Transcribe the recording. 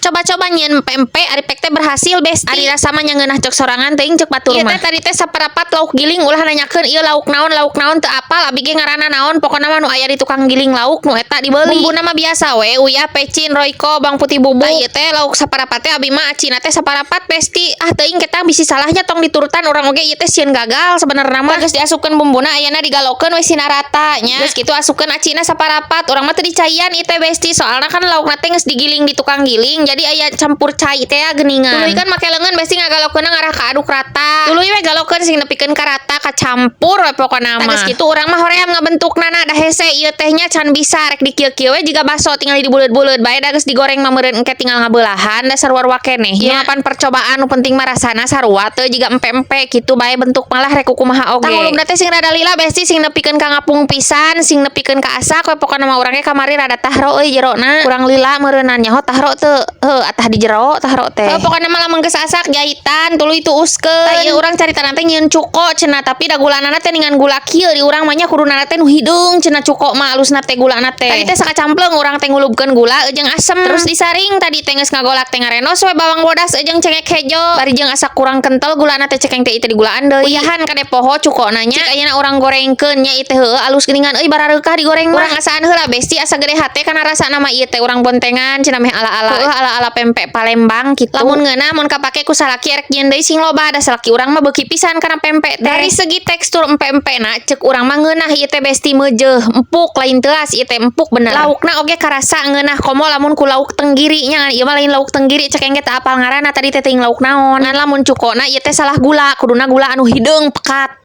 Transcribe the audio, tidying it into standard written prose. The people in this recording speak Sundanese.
Coba-coba nyieun empek-empek, ari pek teh berhasil, Besti. Ari rasa mah nya ngeunah cek sorangan, teuing cek batur mah. Ieu teh tadi teh saparapat lauk giling, ulah nanyakeun ieu lauk naon, teu apal abi ge ngaranna naon. Pokona mah nu aya di tukang giling lauk nu eta dibeli. Bumbuna mah biasa we, uyah, pecin, Royco, bawang putih bubuk. Tah, ieu teh lauk saparapat teh abi mah acina teh saparapat, Besti. Ah, teuing kita bisi salahnya, tong diturutan urang oge, ieu teh sieun gagal sebenarnya mah. Geus diasupkeun bumbuna, ayeuna digalokeun we sina rata nya. Geus kitu asupkeun acina saparapat. Urang mah teu dicaian ieu teh, Besti, soalna kan laukna teh geus digiling di tukang giling, jadi aya campur cai teh ya geuningan. Tuluy kan make leungeun, Besti, ngagalokeunna ngarah ka aduk rata. Tuluy we galokeun sing nepikeun ka rata, kacampur we pokona mah. Geus kitu urang mah hoream ngabentukna da hese ieu teh nya, can bisa rek dikieu-kieu we jiga baso, tinggal dibuleud-buleud bae. Da geus digoreng mah meureun engke tinggal ngabeulahan, da sarua keneh nya. Pan percobaan, nu penting mah rasana sarua teu jiga empe-empe kitu bae, bentuk malah rek kumaha oge. Tah, ngulubna teh sing rada lila, Besti, sing nepikeun ka ngapung pisan, sing nepikeun ka asak we pokona mah. Urang ge kamari rada tahro euy, jerona kurang lila meureunan. Nyaho tahro teu? Heuh, atah di jero tahro teh. Heuh, pokona mah lamun geus asak jahitan tuluy tuuskeun. Tah, ieu urang caritana teh nyieun cuko cenah, tapi da gulanana teh ningan gula kieu di urang mah nya, kuduna teh nu hideung cenah cuko mah, alusna teh gulana teh. Tadi teh sakacampleng urang teh ngulubkeun gula jeung asem, terus disaring. Tadi teh geus ngagolak teh ngarenos we bawang bodas jeung cengek hejo, bari jeung asa kurang kental gulana teh, cekeng teh itu digulaan deui. Uyahan kade poho cukona nya. Cik ayeuna urang gorengkeun nya ieu teh. Heueuh, alus geuningan euy, barareukah digoreng mah. Urang asaan heula, Besti, asa gede hate kana rasana mah. Ieu teh urang bontengan cenah meh ala-ala, heueuh, ala-ala pempek Palembang kitu. Lamun ngeunah, mun kapake ku salaki, erek nyieun deui sing loba, da salaki urang mah beuki pisan kana pempek teh. Dari segi tekstur empek-empek na, cek urang mah ngeunah ieu teh, Besti, meujeuh, empuk, lain teuas ieu teh, empuk bener. Laukna oge karasa ngeunah, komo lamun ku lauk tenggiri nya. Ieu mah lain lauk tenggiri, cek engge teu apal ngaranna tadi teh, teuing lauk naon. Ngan lamun cukona ieu teh salah gula, kuduna gula anu hideung pekat.